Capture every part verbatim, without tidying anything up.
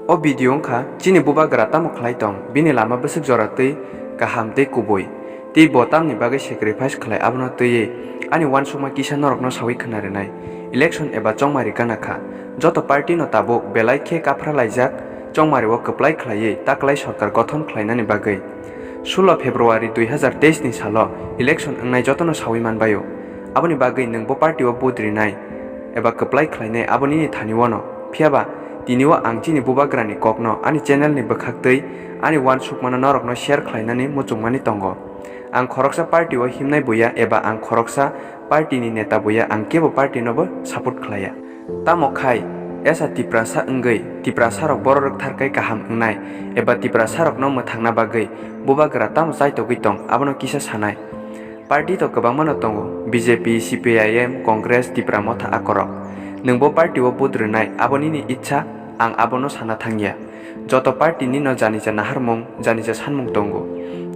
O video wngkha chini bubagra tamo khlai tong, bini lama bwswk jora twi kaham tei kubui, tei bo tamni bagwi sacrifice khlai, abono twiwi ani uansukma kisa norokno sawi khna rwnai. Election eba chongmari gana kha, joto party no tabuk belai khe kaphra laijak, chongmari o kwplai khlaiwi taklai sorkar gothon khlainani bagwi. Sulo February dui hazar teis ni salo election wngnai jotono sawi manbaio. Aboni bagwi nwng bo party o vote rinai eba kwplai khlainai abo nini thani ono. Phiyaba tini o ang chini bubagrani kokno ani channel ni bwkhak twi ani uansukmano norokno share khlainani muchungmani tongo. Ang khoroksa party o himnai buya eba ang khoroksa party ni neta buya, ang kebo party no bo support khlaiya. Tamo khai esa Tiprasa wngwi Tiprasa rok borok rwktharkai kaham wngnai eba Tiprasa rokno mwthangna bagwi bubagra tamo chaitogwi tong abono kisa sanai. Party to kwbangmano tongo, B J P, C P I M, Congress, Tipra Motha akorok. Nwng bo party o vote rwnai abo nini ichha, ang abono sana thangya. Joto party nino janija naharmung, janija sanmung tongo.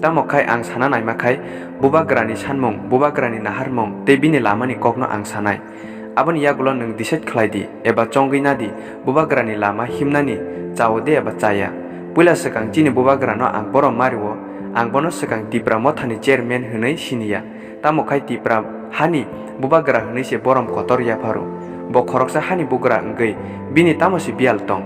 Tamo khai ang sana naima khai bubagrani sanmung, bubagrani naharmung tei bini lamani kokno ang sanai. Aboni yagulo nwng decide khlai di eba chongwi na di, bubagrani lama himnani chao de eba chaya. Puila swkang chini bubagrano ang borom mario, ang bono swkang Tipra Mothani chairman hwnwi siniya. Tamo khai Tipra hani bubagra hwnwi se borom kotor yapharo. Bo khoroksa hani bugra wngwi bini tamo se biyal tong.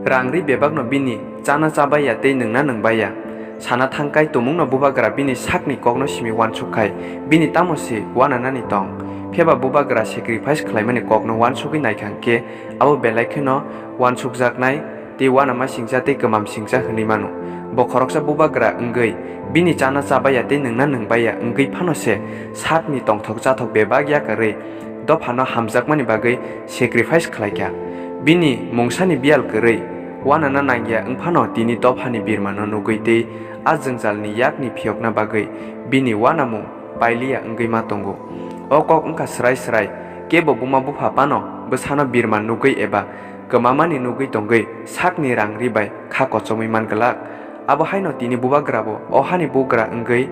Rang ri bebakno bini chana chabaiya tei nwngna nwngbaiya. Sana thangkai tumungno bubagra bini sakni kokno simi uansuk khai bini tamo se uananani tong. Phiyaba bubagra sacrifice khlaimani kokno uansugwi naikha hwnkhe abo belai kheno uansukjaknai tei uanama singcha tei kwmam singcha hwnwi mano. Bo khoroksa bubagra wngwi bini chana chabaiya tei nwngna nwngbaiya wngwi phano se sakni tongthok chathok bebak yakarwi dophano hamjakmani bagwi sacrifice khlaikha. Bini mungsani biyal kwrwi uanana nangya wngphano tini dophani birmano nugwi tei a jwngjalni yakni phiyokna bagwi bini uanamung pailiya wngwi ma tongo. O kok wngkha swrai swrai, kebo buma bupha phano bwsano birma nugwi eba kwmamani nugwi tongwi sakni rang ri bai kha kochomwi man glak. Abo haino tini bubagrabo o hani bugra wngwi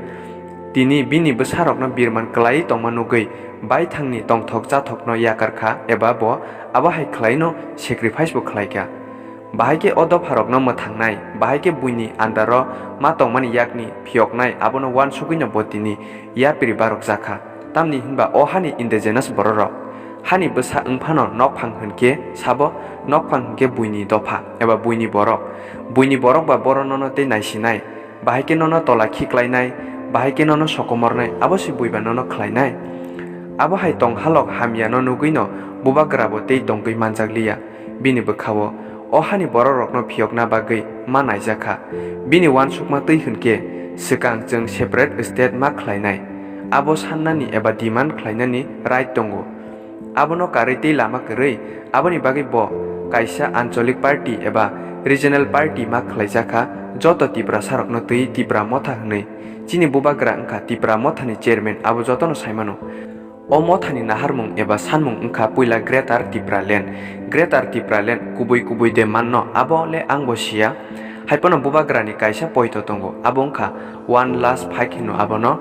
tini bini bwsarokno birman klaiwi tongma nugwi baithangni tongthok chathokno yakar kha eba bo abo hai khlaino sacrifice bo khlai kha. Bahai khe o dopharokno mwthangnai, bahai khe buini andaro ma tongmani yakni phiyoknai abono uansugwino bo tini yapri barokjakha. Tamni hinba o hani indigenous bororok. Hani bwsa wngphano nokphang hwnkhe sabo, nokphang hwnkhe buini dopha eba buini borok. Buini borok ba boro nono tei naisinai, bahai khe nono tola khiklainai, bahai khe nono sokomornai, abo se buiba nono khlainai. Abo hai tonghalok hamyano nugwino bubagrabo tei tongwi manjakliya. Bini bwkhao o hani bororokno phiyokna bagwi ma naijakha. Bini uansukma twi hwnkhe swkang chwng separate state ma khlainai. Abo sannani eba demand khlainani right tongo. Abono karwi tei lama kwrwi, aboni bagwi bo kaisa ancholic party eba regional party ma khlaijakha, joto Tiprasarokno twi Tipra Motha hwnwi. Chini bubagra wngkha Tipra Mothani chairman, abo jotono saimano. O mothani naharmung eba sanmung wngkha puila Greater Tipraland. Greater Tipraland kubui kubui de manno, abo le ang bo siya. Haiphano bubagrani kaisa poito tongo, abo wngkha One Last Fight hino abono.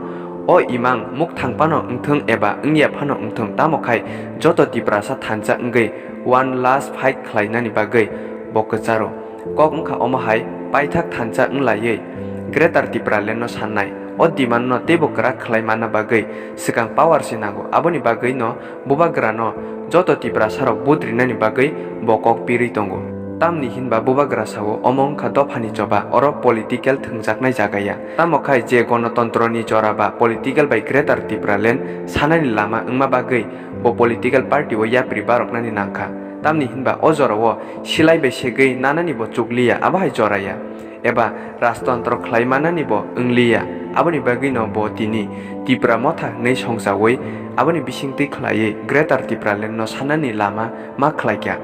O imang mukthang phano wngthung eba wngya phano wngthung, tamo khai joto Tiprasa thansa wngwi One Last Fight khlainani bagwi bo kwcharo. Kok wngkha omo hai paithak thansa wnglaiwi Greater Tipraland no sannai. O demand no teibo kwrak khlai manna bagwi swkang power se nango. Aboni bagwi no bubagra no joto Tiprasa rok vote rinani bagwi bo kok pirwi tongo. Tamni hinba bubagra sao omo wngkha dophani choba, oro political thwngjaknai jaga ya. Tamo khai je gonotontro ni jora ba political bai Greater Tipraland sanani lama wngma bagwi bo political party o yapri baroknani nangkha. Tamni hinba o jorao silai bai segwi nanani bo chukliya, abo hai jora ya. Eba rajtontro khlai manani bo wngliya. Aboni bagwi no bo tini Tipra Motha hwnwi songchawi aboni bisingtwi khlaiwi Greater Tipraland no sanani lama ma khlaikha.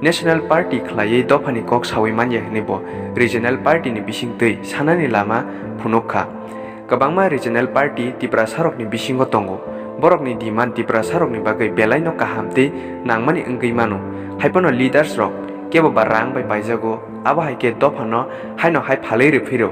National Party khlaiwi dophani kok sawi manya hwnwi bo Regional Party ni bisingtwi sanani lama phunuk kha. Kwbangma Regional Party Tiprasarokni bisingo tongo. Borokni demand Tiprasarokni bagwi belaino kaham tei nangmani wngwi mano. Haiphano leaders rok kebo ba rang bai paijago, abo hai khe dophano haino hai phalwi rw phiro.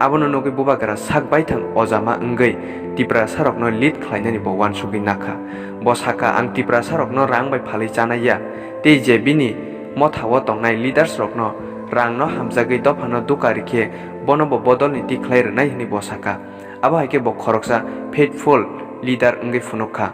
Abono nugwi bubagra sak baithang ojama wngwi Tiprasarokno lead khlainani bo uansugwi nakha. Bo sakha, "Ang Tiprasarokno rang bai phalwi chanai ya, tei je bini Motha o tongnai leaders rokno rangno hamjagwi dophano duka rikhe bono bo bodolni twi khlai rwnai hwnwi bo saka. Abo hai khe bo khoroksa faithful leader wngwi phunuk kha.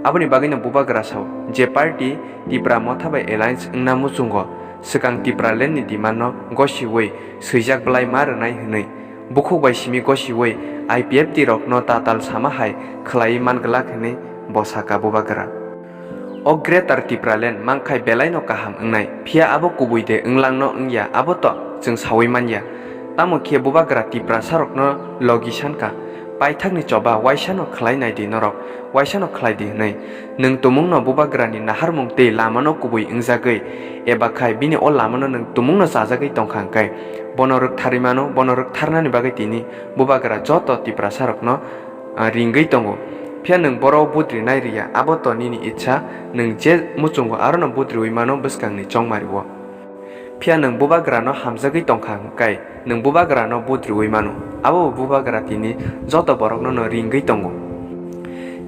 Aboni bagwino Bubagra sao, je party Tipra Motha bai alliance wngna muchungo, swkang Tipraland ni demand no gosiwi swijak bwlai ma rwnai hwnwi, bukhuk bai simi gosiwi I P F T rokno tatal sama hai khlaiwi man glak hwnwi bo saka Bubagra. O Greater Tipraland mankhai belaino kaham wngnai, phiya abo kubui de wnglang no wngya abo to chwng sawi manya. Tamo khe Bubagra Tiprasa rokno logi sankha, paithakni choba waisano khlai nai di norok, waisano khlai di hwnwi. Nwng tumungno Bubagrani naharmung tei lamano kubui wngjagwi, eba khai bini o lamano nwng tumungno chajagwi tongkha hwnkhe, bono rwktharwi mano, bono rwktharnani bagwi tini Bubagra joto Tiprasarokno, ah, ringwi tongo. Phiya nwng boro budri nai rwya, abo to nini itsa, nwng je muchungo arono budriwi mano bwskangni chongmario. Phiya nwng Bubagrano hamjagwi tongkha hwnkhe, nwng Bubagrano budriwi mano, abo bo Bubagra tini joto borokno no ringwi tongo.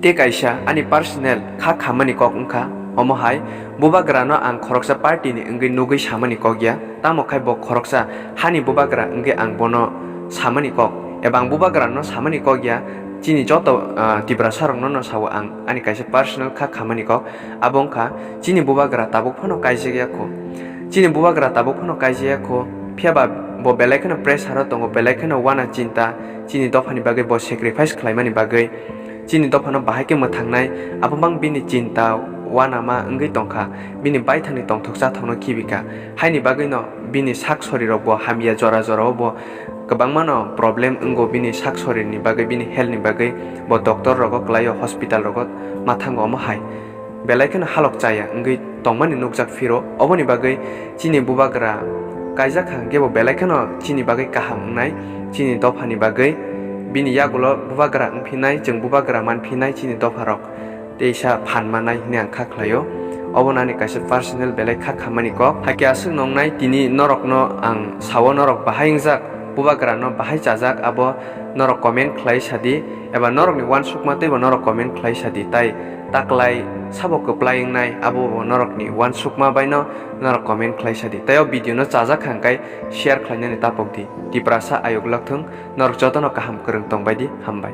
Tei kaisa ani personal kha khammani kok wngkha, omo hai Bubagrano ang khoroksa party ni wngwi nugwi samani kok ya, tamo khai bo khoroksa hani Bubagra wngwi ang bono samani kok, eba ang Bubagrano samani kok ya, chini joto, ah, Tiprasarokno no sao ang ani kaisa personal kha khammani kok, abo wngkha chini Bubagra tabuk phano kaijak ya kho. Chini Bubagra tabuk phano kaijak ya kho, phiya ba bo belai kheno pressure o tongo, belai kheno wana chinta, chini dophani bagwi bo sacrifice khlaimani bagwi, chini dophano bahai khe mwthangnai, abo mang bini chinta wanama wngwi tongkha, bini baithangni tongthok chathokno khibi kha. Haini bagwino bini sak sorirok bo hamya jora jorao bo kwbangmano problem wngo bini sak sorirni bagwi, bini health ni bagwi bo doctor rogo kwlaio, hospital rogo ma thango omo hai. Belai kheno halok chaya wngwi tongmani nukjak phiro. Oboni bagwi chini Bubagra kaijak kha hwnkhe bo belai kheno chini bagwi kaham wngnai, chini dophani bagwi. Bini yagulo Bubagra wngphinai, chwng Bubagra manphinai chini dopharok teisa phan mannai hwnwi ang kha khlaio. Obono ani kaisa personal belai kha khammani kok. Hakhe aswk nongnai tini norokno ang sao, norok bahai wngjak, Bubagrano bahai chajak, abo norok comment khlai sadi, eba norokni uansukma teibo norok comment khlai sadi, tai taklai sabo kwplai wngnai abo bo norokni uansukma baino norok comment khlai sadi. Tai o video no chajak kha hwnkhe share khlainani tapok di. Tiprasa ayuk lokthung, norok jotono kaham kwrwng tongbai di, hambai.